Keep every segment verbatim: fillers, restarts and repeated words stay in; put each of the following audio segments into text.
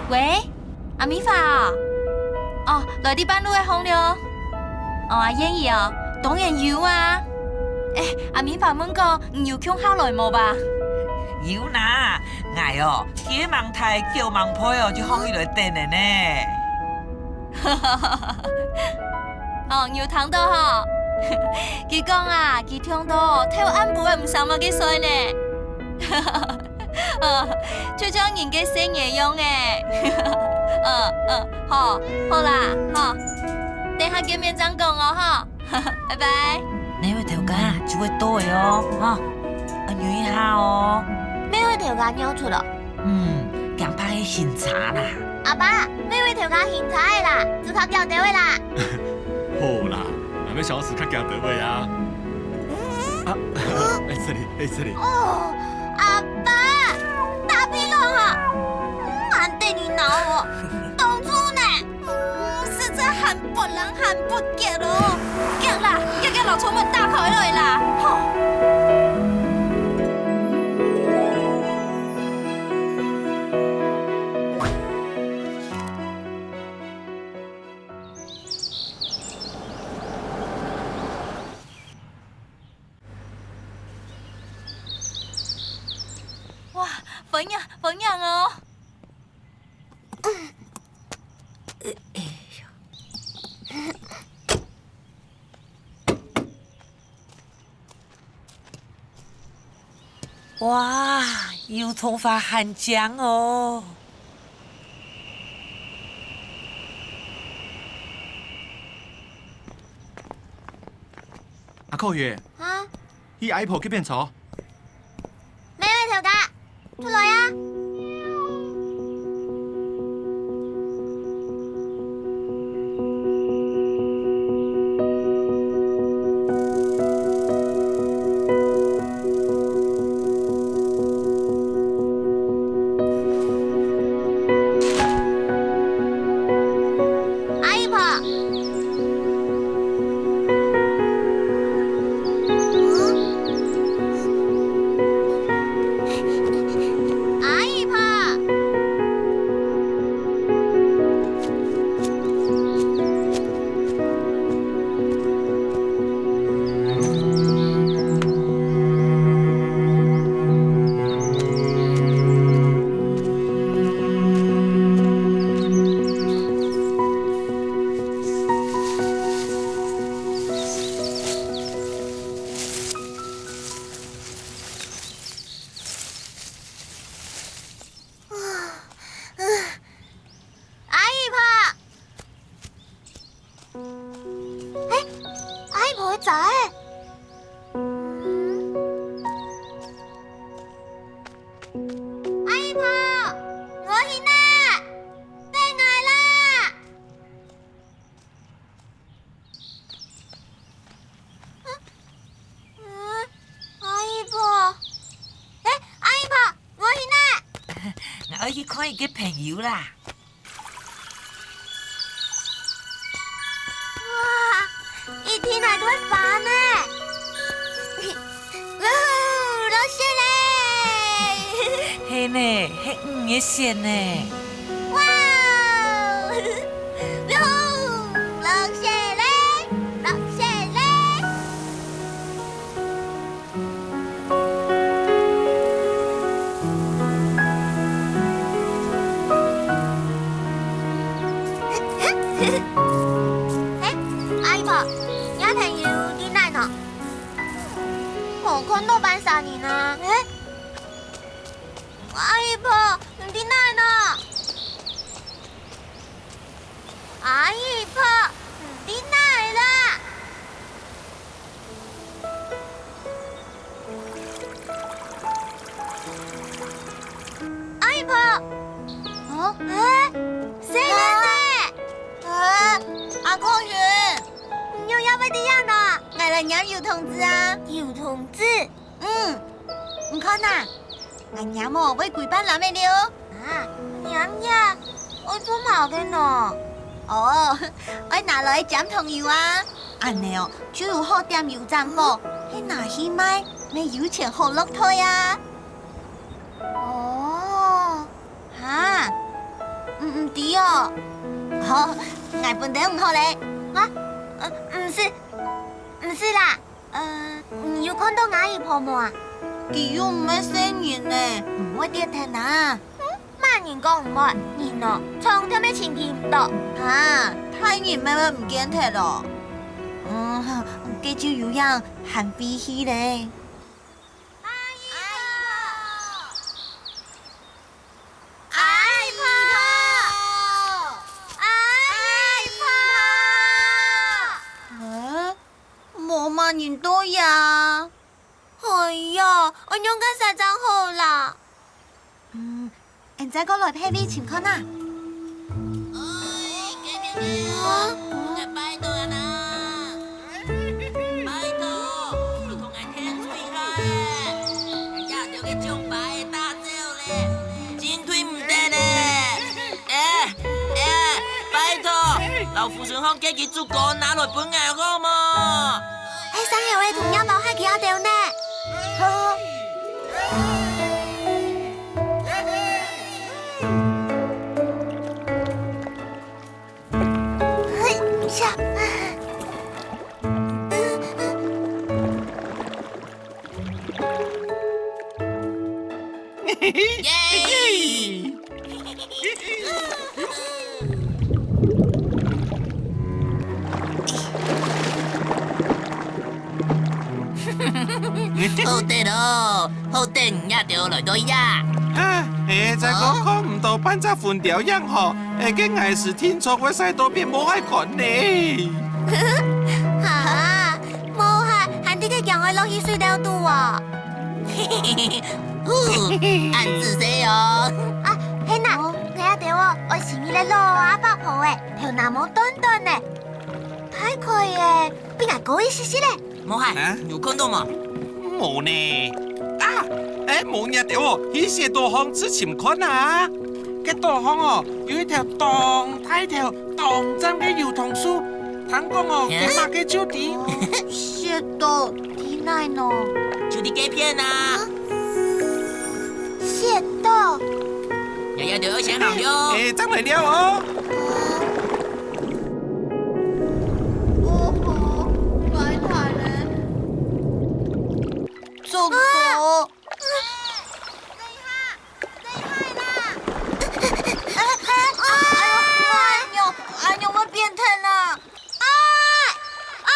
喂，阿美花啊？哦，來這半路个項了哦。哦，阿燕姨哦，當然有啊。欸，阿美花問講，你有空下來無吧？有啦，𠊎哦，雞吂大，狗吂肥哦，就䟘起來等你呢。 哦，你有聽到吼？佢講啊，佢痛到透暗晡也毋使麼个睡呢。哦，就像人个細人樣欸。嗯，嗯，好，好啦，好。等下見面正講哦，吼。拜拜。哪位頭家就會到个哦，吼。愛忍一下哦。哪位頭家尿出來？ 嗯，驚怕係行差啦。阿爸，哪位頭家行差个啦，就較遽兜仔啦。好啦，若乜想愛食較遽兜仔啊。啊，欸，這裡，欸，這裡。哦，阿爸，大屁股啊，還得你惱哦，當初呢？ 嗯，實在還發冷還發結哦。遽啦，遽遽摎窗門打開來啦，吼！哇，歡迎，歡迎哦！ 哇，油桐花還靚哦！阿靠遠，啊？去阿姨婆該片坐。 哪位頭家，出來啊！ 阿姨婆，阿姨婆。 阿姨婆，欸，阿姨婆个遮仔。阿姨婆，𠊎去拿，等𠊎啦！ 嗯，阿姨婆，欸，阿姨婆，𠊎去拿。𠊎愛去看一個朋友啦。哇，一定係朵花呢！哦，落雪咧！係呢，係五月雪呢。哇哦！喲，落雪咧，落雪咧！ 欸，阿姨婆，若朋友在哪呢？無看到半儕人啊。欸，阿姨婆，你在哪呢？ 阿姨婆，你在哪啦？阿姨婆，哦，欸，細人仔！啊，阿靠遠，你仰會在這呢？𠊎來拈油桐子啊。油桐子？嗯，你看啊， 𠊎拈哦會歸半籃仔了。啊，拈這愛做麼个呢？哦，愛拿來沾桐油啊。恁呢哦，就有好點油沾火，係拿去賣，乜有錢好落袋啊！哦，哈，毋，毋知哦。哦，𠊎分得毋好咧。啊，呃，毋使，毋使啦。呃，你有看到吾姨婆無啊？佢又毋係細人呢，毋會跌忒啊。 麼人講毋會？人哦，撞忒乜尋佢毋到。哈，大人乜會毋見忒咯？嗯，該就有影還會去咧。阿姨婆！阿姨婆！阿姨婆！嗯，無麼人在啊。哎呀，愛仰結煞正好啦？ 嗯，𫣆再過來別位尋看啊。哎，該，該，該，啊？𠊎拜託啊啦！拜託，你同𠊎𢯭手一下咧！這兜个獎牌會打走咧，進退毋得咧！哎，哎，拜託，摎富春巷該支竹篙拿來分𠊎好無？係生後个同若包蟹佢兜呢。好。 耶！ 好得哦，好得你兜來到呀！啊，哎，再過看毋到半隻粉鳥樣吼，哎，該𠊎斯定著會使到變無害款呢。哈，無害，還得个驚愛落去水裡肚哦。 呼，恁仔細哦。啊，係啊，𠊎兜哦，愛尋一個老阿伯婆仔，頭那毛短短呢，大概仔比𠊎高一息息咧。無害，啊？有看到無？無呢。啊，哎，無，若兜哦，去雪道項去尋看啊。該道項哦，有一條當大條、當靚个油桐樹，聽講哦，該麼个就在。雪道在哪呢？就在該片啊。 雪道。爺爺就愛先行了。哎，正來尞哦。哦吼，該大咧。糟糕。等一下，等一下啦。哎，哎，哎喲，哎喲，哎喲，𠊎變態啦。哎，哎，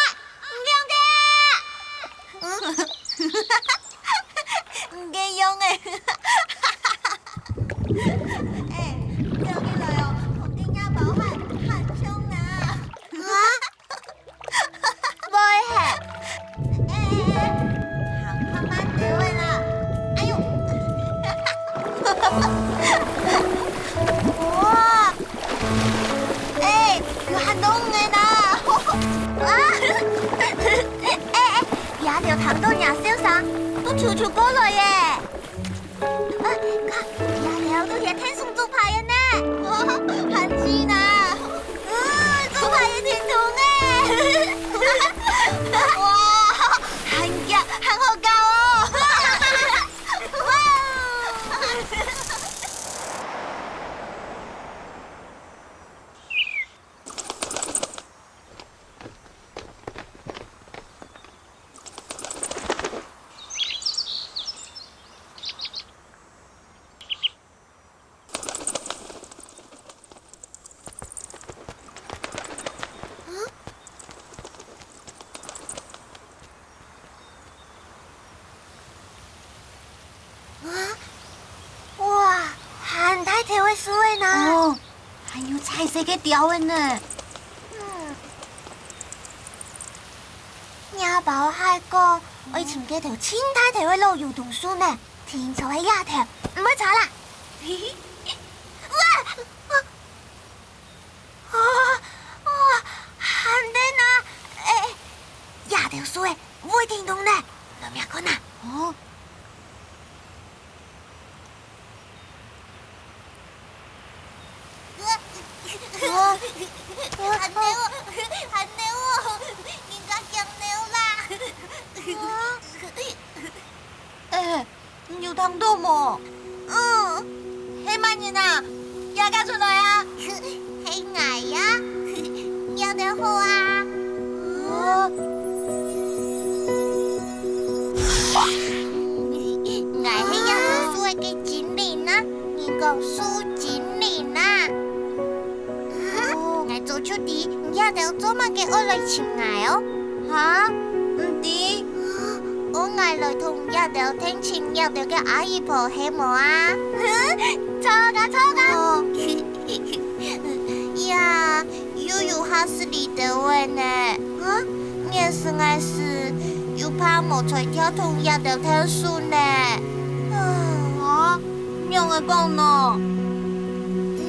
你兩個。 毋該樣欸。哎，走起來哦，同該若包蟹還像呢。啊？會係？哎，哎，哎，行較慢兜仔啦。哎喲！哇！ 哎，有還多魚呢！啊！哎，哎，這兜聽到若笑聲，都啾啾過來耶！啊，看，這兜都係𢯭手竹排个呢！哇，還靚呢！啊，竹排个挺重欸！哇，還遽，還好搞哦！哇！啊？哇，還大條个樹仔呢！哦，還有彩色个鳥仔呢。嗯，若包蟹講，愛尋該頭盡大條个老油桐樹呢，定著係這頭，毋會差啦。哇！ 啊，啊，還在哪？哎，這頭樹仔會停動呢，來摸看啊。哦。啊，啊，還在哦，還在哦，人家驚了啦。啊，有聽到無？嗯，係麼人啊？這下出來啊！係𠊎啊，這兜好啊。哦，𠊎係這棵樹个精靈啊，人講樹精靈啊。哦，𠊎早就知，你這兜做麼个愛來尋𠊎哦？哈？毋知。哦，𠊎來同你這兜聽尋你兜个阿姨婆係無啊？著啊，著啊！哦，呀，又有嚇死你兜仔呢！啊？𠊎時𠊎時，又怕無才調同你兜𢯭手呢。啊，仰會講呢？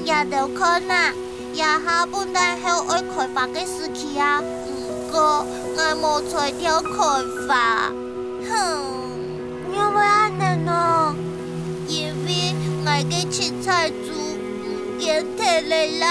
你兜看啊， 這下本來係愛開花个時期啊，毋過𠊎無才調開花。哼，仰會恁呢呢？因為𠊎个七彩珠毋見忒了啦！